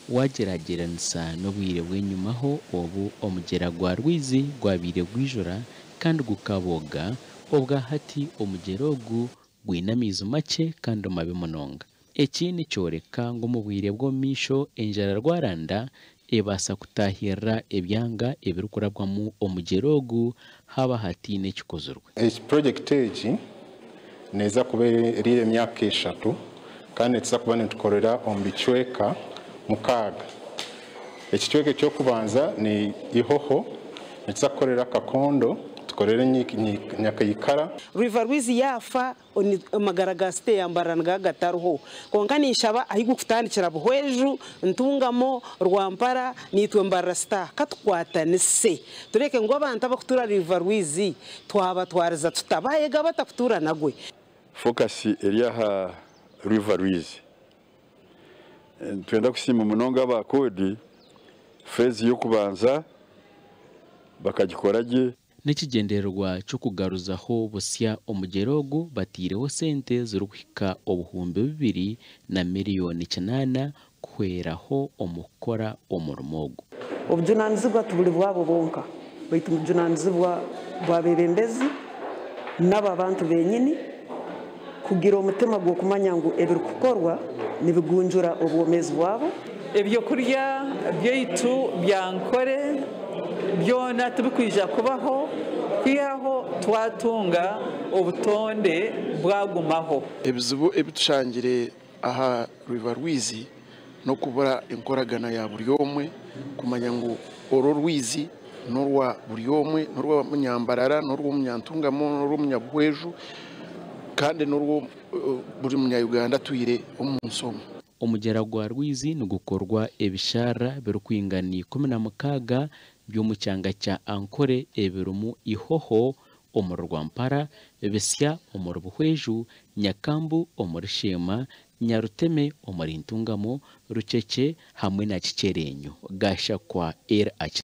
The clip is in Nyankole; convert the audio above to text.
Waagyeragyeranisa n'obwire bw'enyimaho obu omugyera gwa Rwizi gwabaire gwijura kandi gukabooga, obwa hati omugyera ogu gwine amaizi makye kandi mabi munonga. Eki nikyoreka ngu omu bwire bw'omu maisho enjara rwaranda ebaasa kutaahirira ebyanga ebirikurabwamu omugyera ogu haaba hataine ekikozirwe. Purojekiti egi neeza kuba eri emyaka 3 kandi nituza kuba nitukorera omu bicweka 6. Ekicweka eky'okubanza ni Ihoho, nituza kukorera Kakondo, tukorere Nyakaikara. River Rwizi yaafa, amagara ga site ya Mbarara nigaba gatariho. Kwonka ninshaba ahu gukutandikira Buhweju, Ntungamo, Rwampara, naitwe Mbarara Star katukwatanise. Tureke ngu abantu abakutuura River Rwizi twabatwariza tuta, bayega bata kutuura nagwe. Focus eri aha River Rwizi. Nitwenda kusiima munonga aba CORD, phase y'okubanza bakagikora gye. N'ekigyendererwa ky'okugaruzaho busya omugyera ogu bataireho sente zirikuhika 2,800,000 kuhweraho omu kukora omurimo ogu. Obujunanizibwa tuburi bwabo bonka, baitu obujunanizibwa bw'abeebembezi n'aba bantu benyini kugira omutima gw'okumanya ngu ebirikukorwa nibigunjura obwomeezi bwabo. Ebyokurya byaitu bya Nkore byona tibikwija kubaho kwihaho twatunga obutonde bwagumaho. Ebizibu ebitushangire aha River Rwizi n'okubura enkoragana ya buri omwe, kumanya ngu orwo rwizi n'orwa buri omwe, n'orwa Munyambarara, n'orwa Munyantungamo, n'orwa Munyabuhweju kandi n'orwo buri munya-Uganda atwire omu nsi omwe. Omugyera gwa Rwizi nigukorwa ebisharara birikwingana 16 by'omu kyanga kya Ankore ebirimu Ihoho omuri Rwampara, Bisya omuri Buhweju, Nyakambu omuri Sheema, Nyaruteme omuri Ntungamo, Rucece hamwe na Kikyerenyo. Gashakwa RH.